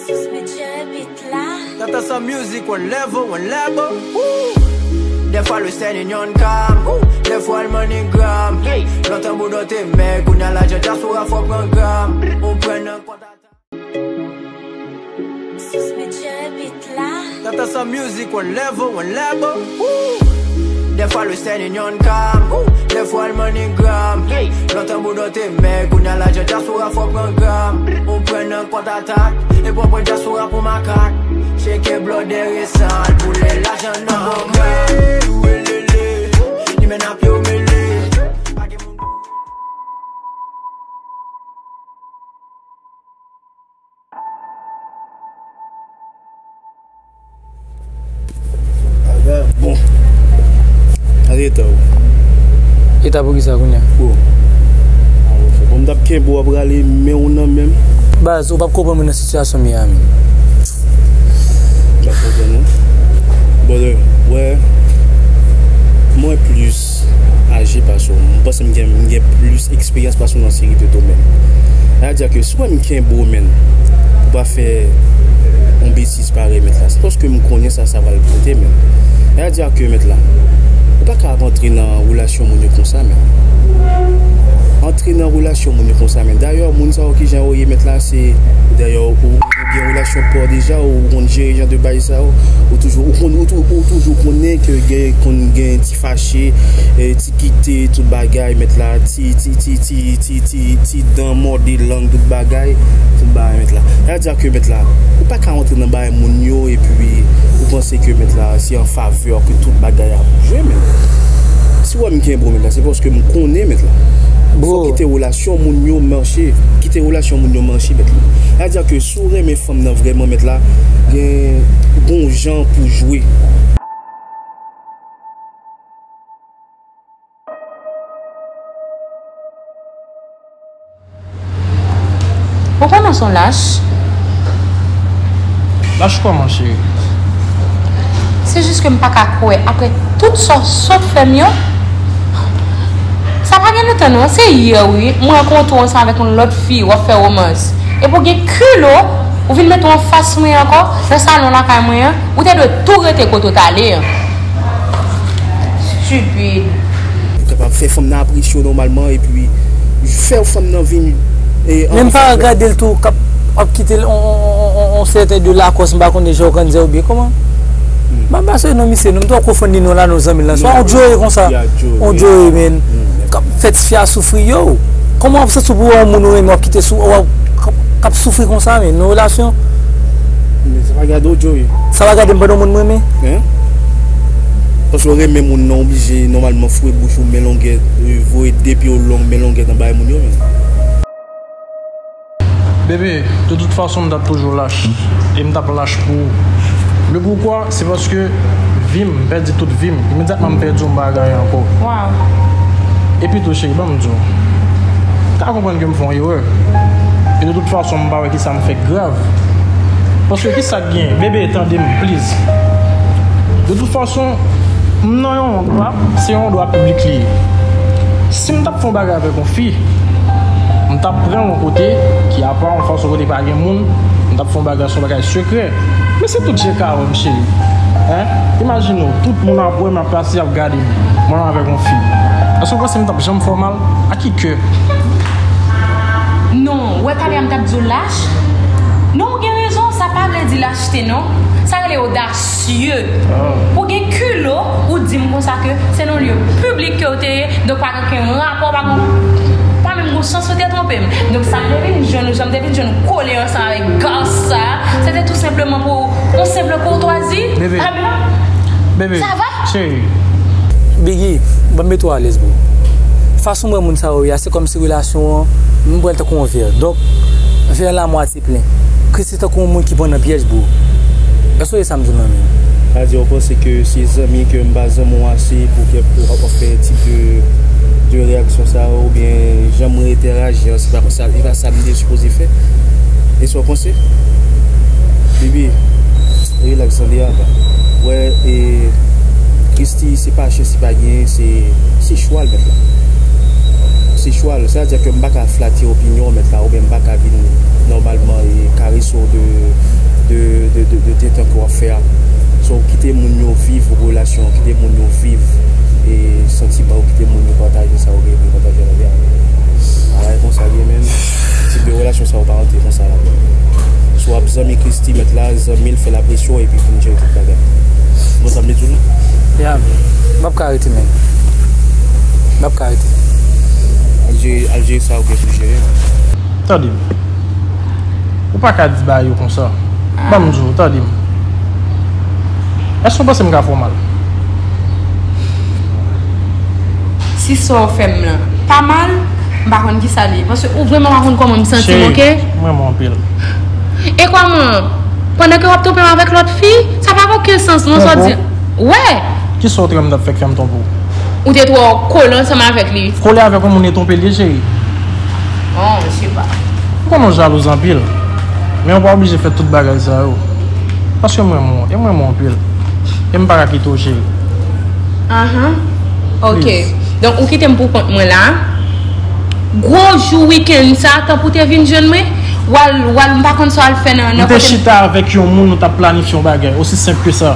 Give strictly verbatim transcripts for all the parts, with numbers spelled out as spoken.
Switch beat la. Tata sa music, one level, one level. Woo! Dèfwa le Western Union kam. Woo! Dèfwa le MoneyGram. Lontan boudon te mèg, kounye a lajan dyaspora fò pran gram. Ou pran nan konta. Switch beat la. Tata sa music, one level, one level. Woo! Dèfwa le Western Union kam. Woo! Dèfwa le MoneyGram. Lontan boudon te mèg, kounye a lajan dyaspora fò pran gram. Ou pran nan kontatak, epi w pran dyaspora pou makak. Cheke blòdè resan, al boule lajan nan angra. Li men ap yo mele. Pa gen moun. Bagay bon. Gade eta w. Eta pou kisa kounye a? Bon. Bon, m t ap kenbe w, ap rale men w nan men m. Baz, ou p ap konprann mwen nan sitiyasyon m ye a, men. M p ap konprann ou. Brother, wè, mwen plis aje pase w. M panse m gen, m gen plis eksperyans pase w nan seri de domèn. Sa vle di ke si w wè m kenbe w, men, pou pa fè yon betiz parèy mèt la, se paske m konnen sa, sa pral pote, men. Sa vle di ke mèt la, ou pa ka ap antre nan relasyon moun yo konsa, men. Antre nan relasyon moun yo konsa, men. Dayè, moun sa yo ki jan yo ye mèt la, se, dayè, ou, ou gen relasyon pa w deja, ou konn jere jan de bagay sa yo, ou toujou, ou konn, ou tou-, ou toujou konnen ke gen, konn gen ti fache, eh, ti kite, tout bagay, mèt la, ti, ti, ti, ti, ti, ti, ti dan mòde lang, tout bagay, tout bagay, mèt la. Sa vle di ke, mèt la, ou pa ka rantre nan bagay moun yo, epi ou panse ke, mèt la, se an favè ke tout bagay ap jwe, men. Si w wè m kenbe w, mèt la, se paske m konnen, mèt la. Fò w kite relasyon moun yo mache. Kite relasyon moun yo mache, mèt la. Sa vle di ke si w renmen fanm nan vrèman, mèt la, gen, gen yon jan pou jwe. Ou konnen w se yon lach. Lach kòman, cheri? Se jis ke m pa ka kwè, apre tout sa w sot fè m yo, sa pa gen lontan non, se yè wi, m rankontre w ansanm avèk yon lòt fi, w ap fè womans. Epi w gen kilo, ou vin mete w anfas mwen ankò, nan salon lakay mwen an, ou te dwe tou rete kote w t ale an. Stupid. Ou kapab fè fanm nan apresye w nòmalman, epi fè fanm nan vin, e, men m pa gade l tou, k ap, ap kite l, on, on, on, on, on sèten de Lakòs, m pa konnen jan w konn di oubyen kòman. M pa pase non, misye, non, m twò konfonn li non la, non, zanmi l la. Se yon djoye konsa. On djoye, men. K ap fè tifi a soufri, yo. Kòman w ap santi w pou yon moun ou renmen, w ap kite sou, w ap, k ap, k ap soufri konsa, men, nan relasyon? Men sa pa gade w, djoye. Sa pa gade m pandan yon moun m renmen? Hein? Paske w renmen moun nan, oblije nòmalman foure bouch ou men longè, voye de pye w long men longè nan bagay moun yo, men. Bebe, de tout fason, m t ap toujou lach. E m t ap lach pou ou. Le poukwa, se paske vi m, m pèdi tout vi m. Imedyatman m pèdi w, m pa ka gen ankò. Epi tou, cheri, ban m di w. M ka konprann ke m fè yon erè. E de tout fason, m pa wè kisa m fè k grav. Paske kisa k gen? Bebe, tande m, please. De tout fason, m nan yon dwa, se yon dwa piblik li ye. Si m t ap fè yon bagay avèk yon fi, m t ap pran l yon kote ki apa, yon fason kote pa gen moun, m t ap fè yon bagay, se yon bagay sekrè. Men se tout je ka wè m, cheri. Hein? Imajine w, tout moun ap wè m, ap pase, ap gade m. Mwen avèk yon fi. Èske w panse m t ap janm fè w mal? A ki kè? Non, ou wè talè a m t ap di w lach? Non, ou gen rezon, sa pa vle di lachte non. Sa rele odasye. Ou gen kilo, ou di m konsa ke se nan lye piblik ke w te ye, donk pa gen okenn rapò, pa gen, pa menm gen chans ou te twonpe m. Donk sa m te vin jwenn ou, jan m te vin jwenn ou kole ansanm avèk gason sa, se te tou senpleman pou yon senp koutwazi. Bebe. Sa va? Cheri. Biggie, ban m mete w alèz, bro. Fason m wè moun sa yo ye a, se kòmsi relasyon an, m wè l tankou yon vè. Donk, vè an la mwatye plen. Ke se tankou yon moun ki pran nan pyèj, bro. Èske w wè sa m di w la menm? Sa vle di, ou panse ke se zanmi ke m pa zanmi w ase pou ke, pou w ap fè tip de, de reyaksyon sa yo, oubyen jan mwen entèyaji an, se pa sa, se pa sa m te sipoze fè? E sa w panse? Bebe, relax, tande apa. Wè, e, Christie, se pa chen, se pa genyen, se, se chwa l mèt la. Se chwa l, sètadi ke m pa ka flate opinyon w mèt la, oubyen m pa ka vin nòmalman e karese w de, de, de, de, de detan ke w ap fè a. So, kite moun yo viv relasyon, kite moun yo viv e santiman yo, kite moun yo pataje sa yo gen pou yo pataje avè w. Bagay konsa l ye menm. Tip de relasyon sa yo pa antre konsa ladan. Si w ap zanmi Christie mèt la, zanmi l, fè l apresye w epi pou n jere tout bagay. Bon, sa m te di w la? Ya, m p ap ka rete menm. M p ap ka rete. Al jere, al jere sa ou gen pou jere. Tande m. Ou pa ka di bagay yo konsa. Ban m di w, tande m. Èske w panse m ka fè w mal? Si sa w fè m lan pa mal, m pa konn kisa l ye. Paske ou vrèman pa konn kòman m santi m, oke? Cheri, m renmen w anpil. E kòman? Pandan ke w ap twonpe m avèk lòt fi? Sa pa gen okenn sans, non, sa w di. Twonpe w? Wè! Kisa w te wè m t ap fè k fè m twonpe w? Ou te twò kole ansanm avèk li. Kole avèk yon moun e twonpe l ye, cheri. Bon, je sais pas. M konnen w jalouz anpil, men w pa oblije fè tout bagay sa yo. Paske m renmen w, e m renmen w anpil. E m pa ka kite w, cheri. Ahan. Ok. Please. Donk, ou kite m pou kont mwen la. Gwo jou wikenn sa, tan pou te vin jwenn mwen, w al, w al, m pa konn sa w al fè nan, nan kote m. M te chita avèk yon moun, nou t ap planifye yon bagay. Osi senp ke sa.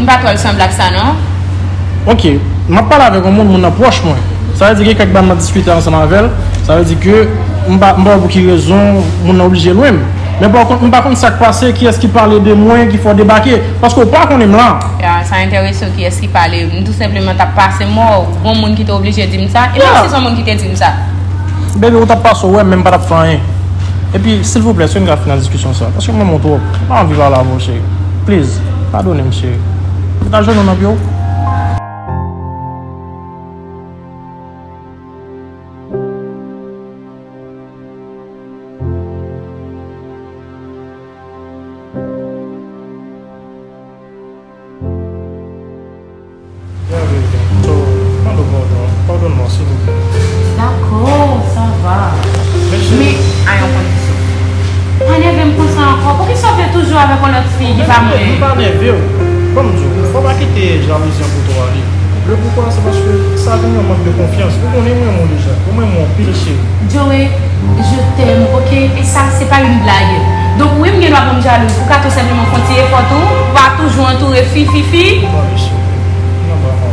M pa twò al sanble ak sa, non. Ok, m ap pale avèk yon moun, moun nan pwòch mwen. Sa vle di gen kèk bagay m ap diskite ansanm avè l. Sa vle di ke m pa, m pa wè pou ki rezon moun nan oblije lwen m. Men pa kont, m pa konn sa k pase, kiyès ki pale de mwen, ki fè w debake. Paske w pa konnen m la. Ya, sa enterese w kiyès ki pale. M tou senpleman t ap pase m wè w. Gon moun ki te oblije di m sa. E menm si se yon moun ki te di m sa. Baby, ou t ap pase w wè m, men m pa t ap fè anyen. Epi, silvouplè, èske n ka fini diskisyon sa? Paske m renmen w twòp. M pa anvi pale avè w, cheri. Please, padone m, cheri. Met ajenou nan pye w. Ya, baby. So, mande w padon. Padone mwen, silvouplè. Dakò, sa va. Men, cheri. Men, a yon kondisyon. Pa nève m konsa ankò. Poukisa w vle toujou avèk yon lòt fi ki pa mwen? Non, m pa nève w. Ban m di w, fò w pa kite jalouzi an pote w ale. Le poukwa, se paske sa vin yon mank de konfyans. Ou konnen m renmen w deja. Ou renmen m anpil, cheri. Joey, je t'aime, ok? E sa, se pa une blague. Donk, wi, m gen dwa pou m jalouz. Ou ka tou senpleman fè yon ti efò tou. Ou pa toujou antoure fi, fi, fi. Tande, cheri. M nan bra pa w.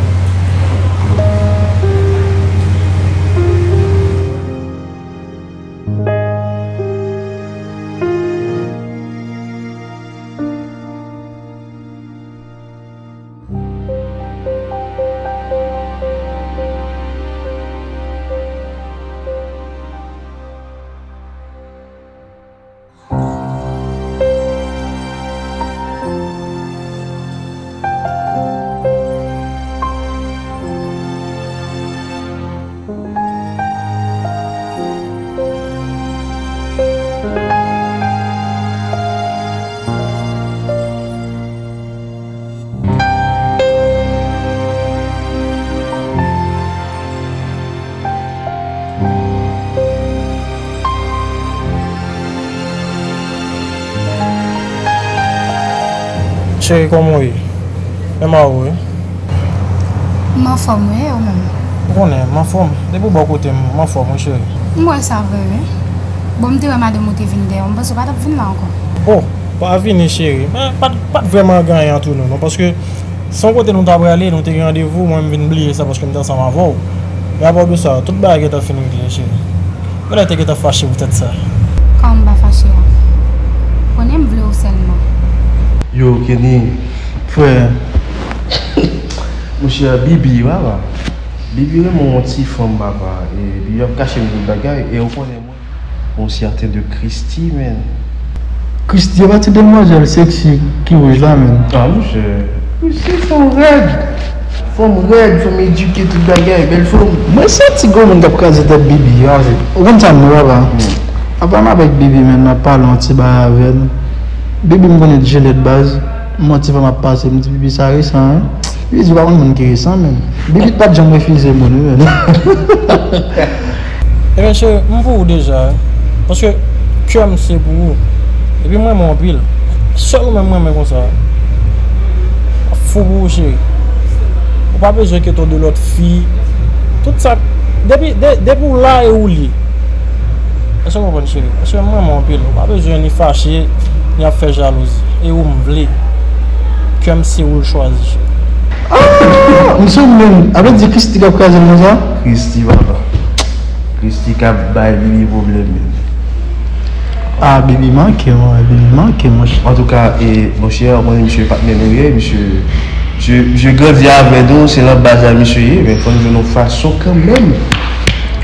Cheri, kòman w ye? Menm a ou, wi. M anfòm, wi, e ou menm? Ou konnen, m anfòm. Depi w bò kote m, m anfòm, wi, cheri. M wè sa vre, wi. Bon, m te wè madanm ou te vin dèyè w, m panse w pa t ap vin la ankò. O, pa vini, cheri. Men, pa t, pa t vrèman gen anyen ant nou, non, paske se yon kote nou ta prale, nou te gen randevou, mwen, m vin bliye sa paske m te ansanm avè w. Men apa de sa, tout bagay gentan fin regle, cheri. Genlè te gentan fache poutèt sa. Kòman m pa fache a? Ou konnen m vle w sèlman. Yo, Kenny, frè. Monchè, Bibi, papa. Bibi renmen yon ti fanm, papa. E Bibi ap kache m tout bagay. E ou konnen mwen, yon sèten de Christie, men. Christie, e pa ti demwazèl sexy ki wouj la, men. Ah, monchè. Christie fanm rèd. Fanm rèd, fanm edike, tout bagay, bèl fanm. Mwen santi gon moun k ap kraze tèt Bibi, a, se, ou konn sa m wè, papa? Hmm. Apa m avèk Bibi, men, m ap pale yon ti bagay avè l. Bibi, m konnen l jele baz. M wè ti fanm ap pase, m di, Bibi, sa resan, wi. Bibi di, pa konn moun ki resan, men. Bibi pa t janm refize moun, wi, men. Ebyen, cheri, m pou ou deja, wi. Paske kè m se pou ou. Epi m renmen w anpil. Sèl ou menm m renmen konsa. Fou pou ou, cheri. Ou pa bezwen enkyete w de lòt fi. Tout sa k Depi, de, depi w la e ou li. Èske w konprann, cheri? Paske m renmen w anpil. Ou pa bezwen ni fache, ni ap fè jalouzi. E ou m vle. Kè m se ou l chwazi, cheri. Ah! M sou menm. Sa vle di Christy k ap kraze l konsa? Christy, papa. Christy k ap bay Bibi pwoblèm menm. Ah, Bibi manke, wi, Bibi manke, monchè. Antouka, e, monchè, ou konnen misye patnè nou ye, misye, misye, misye grandi avè nou, se nan baz la misye ye, men fò n jwenn yon fason kanmenm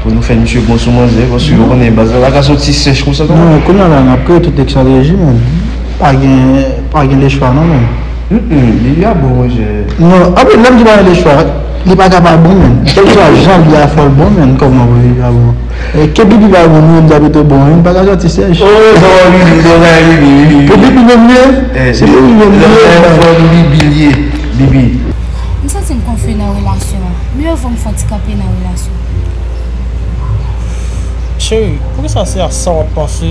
pou nou fè misye bon sou manzè, paske ou konnen baz la pa ka soti sèch konsa non. Non, kounye a la, n ap kreye tout estrateji, menm. Pa gen, pa gen lechwa non, menm. Mm, Bibi a bon, monchè. Non, anpil lè m di pa gen lechwa, li pa ka pa bon, menn. Kèlkeswa jan l ye a, fò l bon, menn. Kòman pou li pa bon? E, ke Bibi pa bon, nou menm, n ta pito bon, wi, n pa ka sòti sèch. Oh, sa va, Bibi, sa va, Bibi, Bibi. Pou Bibi menm li ye? Eh, se Bibi menm li ye, fò Bibi li ye. Bibi. M santi m konfye nan relasyon an. Mye vo m fè yon ti kanpe nan relasyon an. Cheri, poukisa se a sa w ap panse?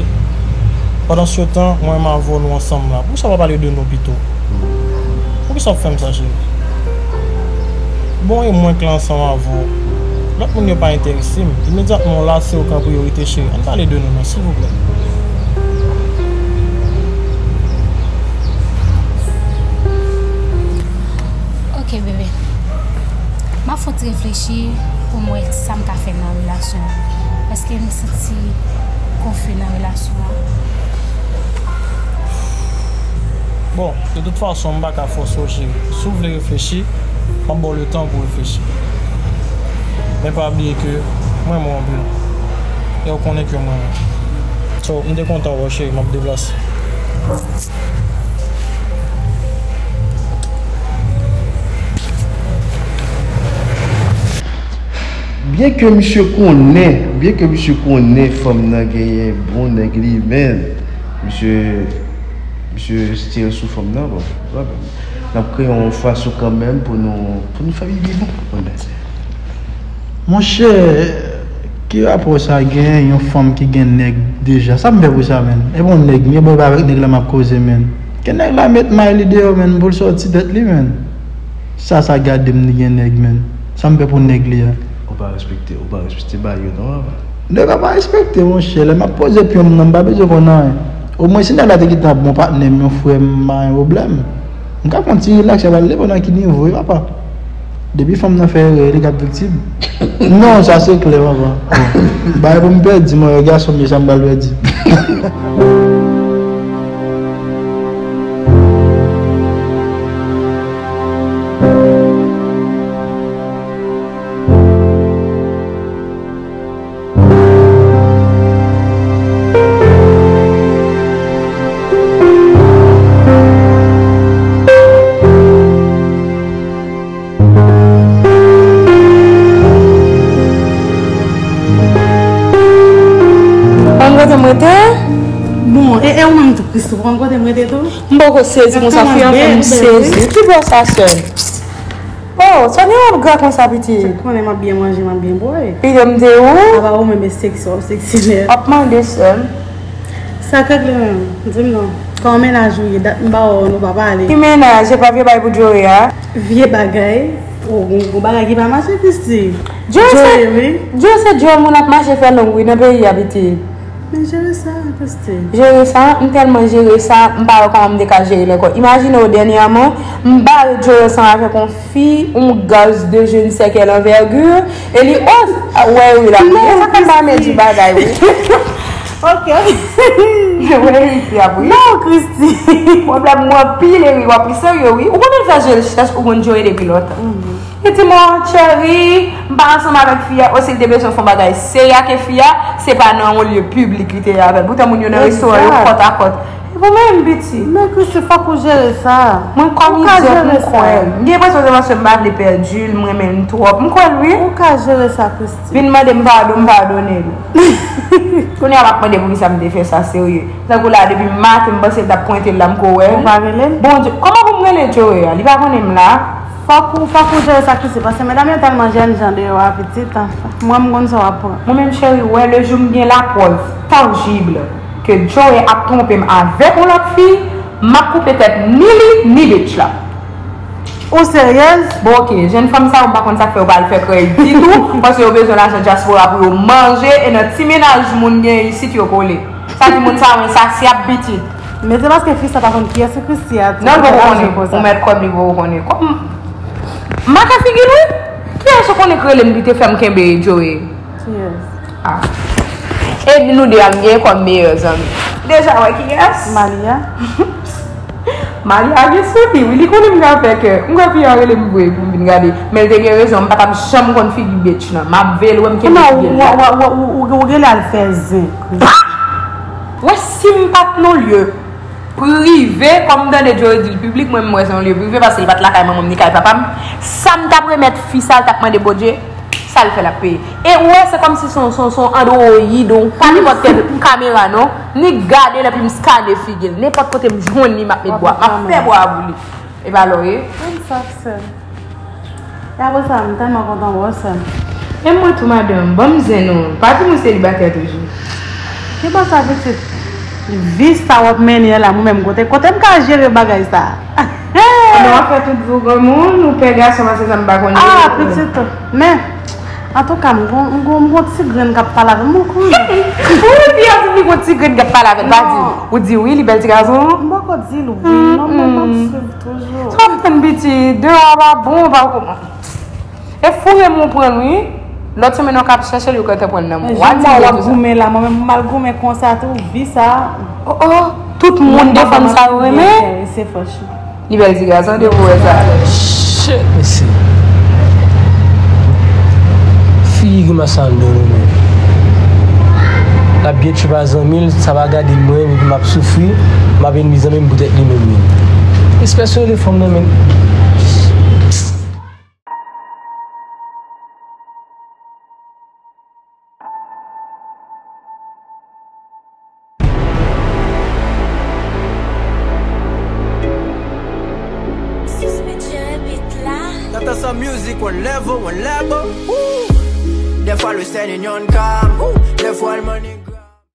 Pandansetan, mwen menm avè w nou ansanm la. Poukisa w pa pale de nou pito? Poukisa w ap fè m sa, cheri? Bon, e mwen k la ansanm avè w. Lòt moun yo pa enterese m. Imedyatman w lase w k an priyorite, cheri. Ann pale de nou non, silvouplè. Ok, bebe. M ap fè yon ti reflechi pou m wè sa m ka fè nan relasyon an. Paske m santi konfye nan relasyon an. Bon, de tout fason, m pa ka fòse w, cheri. Si w vle reflechi, m ap ba w le tan pou w reflechi. Men pa bliye ke mwen renmen w anpil. E w konnen ke mwen renmen w. So, m te kontan wè w, cheri, m ap deplase. Byenke misye konnen, byenke misye konnen fanm nan genyen bon nèg li, men misye, misye still sou fanm nan, bon, n ap kreye yon fason kanmenm pou nou, pou nou fè Bibi bon, bon nèg. Monchè, ki rapò sa gen yon fanm ki gen nèg deja? Sa m fè pou sa, menn? E bon nèg, m gen pwoblèm avèk nèg la m ap koze, menn. Ke nèg la met may li deyò, menn, pou l sòti tèt li, menn. Sa, sa gade m, li gen nèg, menn. Sa m fè pou nèg li a? Ou pa respekte, ou pa respekte bagay yo, non, papa. Nèg la pa respekte, monchè. Lè m ap poze pye m nan, m pa bezwen konn anyen. Omwen, si nèg la te gentan bon patnè m, yon frè m, m pa gen pwoblèm. M ka pran ti rilaks, y ap ale pandan ki nivo, wi, papa. Depi fanm nan fè erè, li k ap viktim. Non, sa se klè, papa. Bon, bagay pou m pèdi, mwen, gason m ye, sa m pral pèdi. Ou konn kote m rete? Bon, e, e ou menm tou, Christy, ou konn kote m rete tou? M poko sezi konsa, fi an fè m sezi. Ki bò sa, sè m? Oh, Sonia, w ap gra konsa, pitit? Ou konnen m ap byen manje, m ap byen bwè. Pitit, m te ou? Apa ou menm e seksi, w ap seksi lè. W ap mande, sè m. Sa k regle menm? Di m non. Kòman mennaj ou ye? Dat m pa wè w, nou pa pale. Ki mennaj? Se pa vye bagay pou Joe a? Vye bagay? Oh, gon, gon bagay ki pa mache, Christy. Joe se, Joe, wi. Joe se djòl moun ap mache fè long, wi, nan peyi a, pitit. Men jere sa, Christy. Jere sa, m tèlman jere sa, m pa wè kòman m te ka jere l ankò. Imajine w, dènyèman, m bare Joe ansanm avèk yon fi, yon gaz de je ne sais quelle envergure, e li, oh, ah, wè, wi, la, wi, e sa k fè m pa renmen di bagay, wi. Ok, ok. Wè, wi, fi ap ri. Non, Christy. Pwoblèm mwen anpil, e wi, w ap ri serye, wi. Ou konnen l fè je l chèch, ou konn Joe depi lontan. Mhm. Li di m, "Oh, cheri, m pa ansanm avèk fi a." O, si l te bezwen fè yon bagay serye ak fi a, se pa nan yon lye piblik li te ye avè l. Poutan moun yo nan restoran yo kòt a kòt. E pou menm piti. Men Christy, fòk ou jere sa. Mwen kòm idyòt, m kwè l. M gen enpresyon se paske m pa vle pèdi l, m renmen l twòp. M kwè l, wi. Ou ka jere sa, Christy. Vin mande m padon, m padone l. Kounye a m ap mande poukisa m te fè sa, serye. Tankou la, depi maten, m panse l t ap pwente l la, m ko wè l. Ou pa rele l? Bondye, kòman pou m rele Joe a? Li pa konnen m la. Fòk ou, fòk ou jere sa, Christy, paske medam yo tèlman jènjan deyò a, pitit, anfen. Mwen, m konn sa w ap pran. Mwen menm, cheri, wè, le jou m gen laprèv tanjib ke Joe ap twonpe m avèk yon lòt fi, m ap koupe tèt ni li, ni bitch la. Ou seryèz? Bon, ok, jèn fanm sa yo, m pa konn sa k fè yo pa al fè krèy ditou, paske yo bezwen lajan dyaspora pou yo manje, e nan ti mennaj moun gen isit yo kole. Sa di moun sa yo ensasyab pitit. Men se paske fi sa pa konn kiyès Christie a. Non, l poko konnen. Ou mèt kòb li poko konnen. Kòm m pa ka figi l wi. Kiyès ou konnen k rele m li te fè m kenbe Joe? Kiyès? Ah. E nou de a m gen kòm meyè zanmi. Deja wè kiyès? Malia. Malia gen sou li wi, li konnen m ka fè kè. M kwè fi a rele m vre pou m vin gade. Men l te gen rezon, m pa t ap janm konn figi bitch nan. M ap veye l wè m kenbe figi l la. Ou gen lè al fè zen. Wè si m pa t nan lye prive, kòm m tande Joe di l piblik, mwen m wè se yon lye prive paske l pa t lakay manman m ni kay papa m. Sa m t ap remèt fi sa, l t ap mande Bondye, sa l fè l ap peye. E ou wè se kòmsi se yon, se yon, se yon andwoyid, ou pa nenpòt kèl kamera non, ni gade l epi m skane figi l. Nenpòt kote m jwenn li, m ap met bwa, m ap fè bwa pou li. E pa lò ye. Konn sa k sè m. E apre sa, m tèlman kontan wè w sè m. E mwen tou madanm, ban m zen non. Pa di mwen selibatè toujou. Ki bò sa pitit? Vi sa w ap mennen an la, mwen menm kote, kote m ka jere bagay sa? Pandan w ap fè tout vi w granmoun, ou pè gason pase sa m pa konnen. Ah, pitit. Men, antouka, m gon, m gon, m gon ti grenn k ap pale avè m, ou konnen. Ou di a di li gon ti grenn k ap pale avè l, pa di. Ou di wi, li bèl ti gason. M poko di l wi, non, men m ap swiv toujou. Sa w ap tann pitit, deyò a pa bon, pa kòman. E foure m ou pran l wi. Lòt semèn w k ap chèche l, yo gentan pran l nan men w. Jan w ap goumen la, mwen menm m al goumen konsa tou, vi sa. Oh, oh, tout moun defann sa yo renmen. Se fòs. Li bèl ti gason, depi w wè sa. Shit, mesye. Figi grimas sa anndan non men. L ap byen tchwe pa zanmi l, sa pa gade l mwen, epi m ap soufri, m ap ennmi zanmi m poutèt li menm men. Espès yo de fanm nan men. Tata sa music one level, one level. Woo! Dèfwa le sèn in yon kam. Woo! Dèfwa l money.